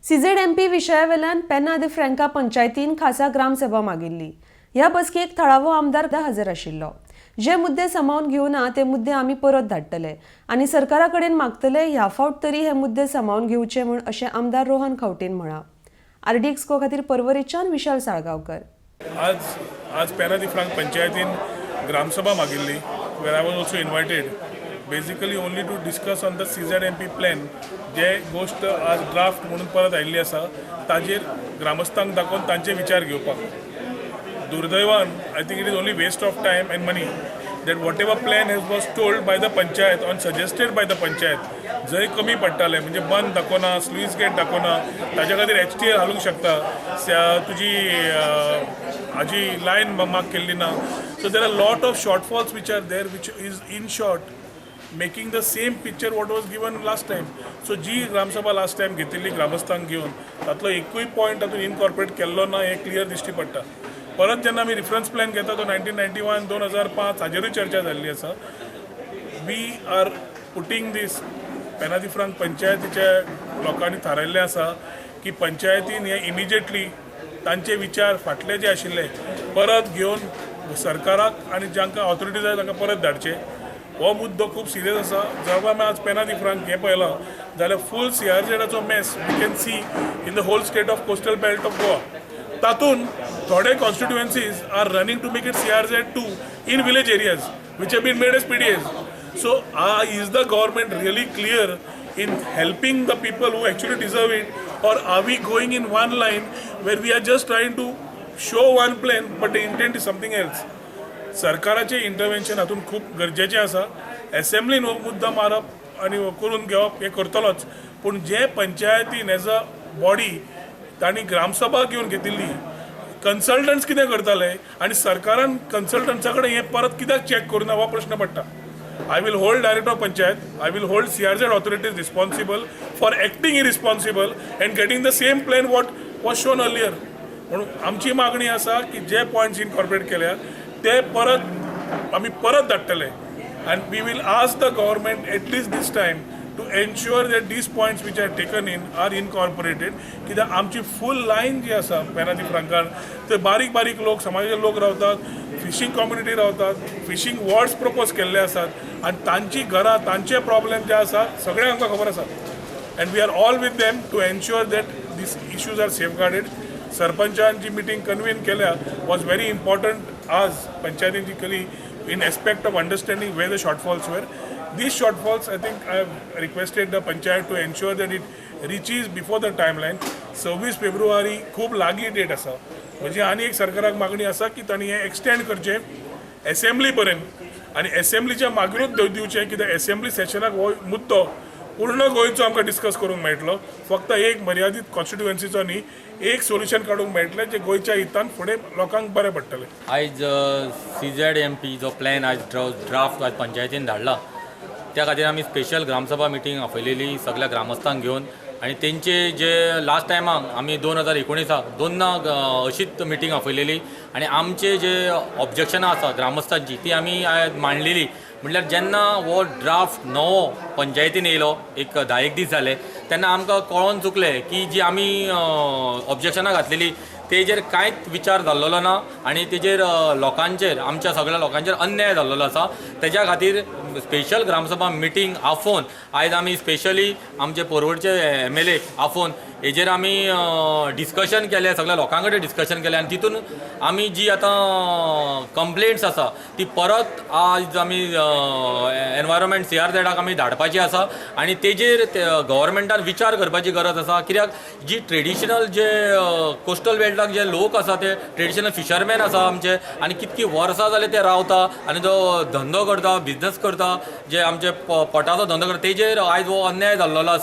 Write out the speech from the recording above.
CZMP विशयावेल्यान पेन्ना दे फ्रँका पंचायतीन खासा ग्रामसभा मागिल्ली. ह्या बसकेक थळावो आमदार हजर आशिल्लो. जे मुद्दे समावन घेवना ते मुद्दे आमी परत धाडटले आनी सरकारा कडेन मागतले, ह्या फावट तरी हे मुद्दे समावन घेवचे म्हूण, अशें आमदार रोहन खंवटेन म्हळां. आरडीएक्स को खातीर परवरीच्यान विशाल साळगांवकर. आज आज पेना दी फ्रांक पंचायतीन gram sabha मागिल्ली, where I was also invited, basically only to discuss on the CZMP plan. जे गोश्ट आज ड्राफ्ट म्हणून परत आयिल्ली आसा, ताजेर ग्रामस्थांक दाखोवन तांचे विचार घेवपाक. दुर्दैवान, I think it is only waste of time and money that whatever plan has was told by the panchayat or suggested by the panchayat, जंय कमी पडटाले, म्हणजे बंद दाखोवना, स्लुईस गेट दाखोवना, ताच्या खातीर एचटीएल घालूंक शकता, तुजी हाजी लायन मार्क केल्ली ना. So there are lot of shortfalls which are there, which is in short making the same picture what was given last time. So जी ग्रामसभा लास्ट टायम घेतिल्ली ग्रामस्थांक घेवन, तातलो एकूय पॉयंट तातूंत इनकॉर्पोरेट केल्लो ना, हें क्लियर दिश्टी पडटा. परत जेन्ना आमी रिफरन्स प्लॅन घेता, तो 1991, 2005, हाजेरूय चर्चा जाल्ली आसा. We are putting this, पेना दी फ्रांक पंचायतीच्या लोकांनी थारायल्लें आसा की पंचायतीन हे इमिजिएटली तांचे विचार फाटले जे आशिल्ले परत घेवन सरकाराक आनी जांकां ऑथॉरिटी जाय तांकां परत धाडचे. हो मुद्दो खूब सिरियस आसा. जेव्हा आमी आज पेना दी फ्रांक हें पळयलां जाल्यार फूल सीआरझेडाचो mess we can see in the whole state of coastal belt of Goa. तातूंत थोडे constituencies are running to make it CRZ too in village areas which have been made as PDAs. So is the government really clear in helping the people who actually deserve it, or are we going in one line where we are just trying to show one plan but the intent is something else? सरकाराचें इंटरवेन्शन हातूंत खूब गरजेचें आसा. एसेंब्लीन हो मुद्दो मारप आनी करून घेवप हें करतलोच, पूण जे पंचायतीन एज अ बॉडी तांणी ग्रामसभा घेवन घेतिल्ली, कन्सल्टंट्स कितें करताले आनी सरकारान कन्सल्टंट्सा कडेन हें परत कित्याक चॅक करूना, हो प्रश्न पडटा. I will hold director of panchayat, I will hold CRZ authorities responsible for acting irresponsible and getting the same plan what was shown earlier. म्हणून आमची मागणी आसा की जे पॉयंट्स इनकॉर्पोरेट केल्या ते परत आमी परत धाडटले and we will ask the government at least this time to ensure that these points which are taken in are incorporated. कित्याक आमची फूल लायन जी आसा पेना दी फ्रांकान, थंय बारीक बारीक लोक, समाजाचे लोक रावतात, फिशींग कम्युनिटी रावतात, फिशींग वॉर्ड्स प्रपोज केल्ले आसात आनी तांची घरां, तांचे प्रॉब्लेम जे आसा सगळे आमकां खबर आसा and we are all with them to ensure that these issues are safeguarded. सरपंचान जी मिटींग कन्वीन केल्या वॉज व्हेरी इम्पॉर्टंट. आज पंचायतीन जी केली in aspect of understanding where the shortfalls were. These shortfalls, I think I have requested the panchayat to ensure that it reaches before the timeline. 26 फेब्रुवारी खूब लागीं date आसा. म्हणजे आनी एक सरकाराक मागणी आसा की तांणी हें एक्सटेंड करचें एसेंब्ली पर्यंत आनी एसेंब्लीच्या मागीरूच दिवचें, कित्याक एसेंब्ली सेशनाक हो मुद्दो पूर्ण गोंयचो आमकां डिस्कस करूंक मेळटलो, फक्त एक मर्यादीत कॉन्स्टिट्युएन्सीचो न्ही. एक सोल्युशन काडूंक मेळटलें जें गोंयच्या हितान फुडें लोकांक बरें पडटलें. आयज सीझेड एमपी जो प्लॅन आयज ड्राफ्ट आज पंचायतीन धाडला, त्या खातीर आमी स्पेशल ग्रामसभा मिटींग आपयलेली सगळ्या ग्रामस्थांक घेवन. आनी तेंचे जे लास्ट टायमाक आमी 2019आक दोनदा अशीच मिटींग आपयलेली आनी आमचे जे ऑब्जेक्शनां आसा ग्रामस्थांची, ती आमी आयज मांडलेली. म्हटल्यार जेन्ना हो ड्राफ्ट नवो पंचायतीन येयलो, एक 10 एक दीस जाले, तेन्ना आमकां कळोन चुकलें की जी आमी ऑब्जेक्शनां घातलेली तेजेर कांयच विचार जाल्लो ना आनी तेजेर लोकांचेर, आमच्या सगळ्या लोकांचेर अन्याय जाल्लो आसा. तेज्या खातीर स्पेशल ग्रामसभा मिटींग आफोवन आयज आमी स्पेशली आमचे पोरवरचे एमएलए आफोवन हेजेर आमी डिस्कशन केलें, सगळ्या लोकां कडेन डिस्कशन केलें आनी तितून आमी जी आतां कंप्लेंट्स आसा ती परत आज आमी एनवायरमेंट सीआरझेडाक आमी धाडपाची आसा आनी तेजेर गव्हर्मेंटान विचार करपाची गरज आसा. कित्याक जी ट्रेडिशनल जे कोस्टल बेल्टाक जे लोक आसा, ते ट्रेडिशनल फिशरमॅन आसा आमचे आनी कितकी वर्सां जाले ते रावता आनी जो धंदो करता, बिजनस करता, जे आमचे पोटाचो धंदो करता, तेजेर आयज हो अन्याय जाल्लो आसा.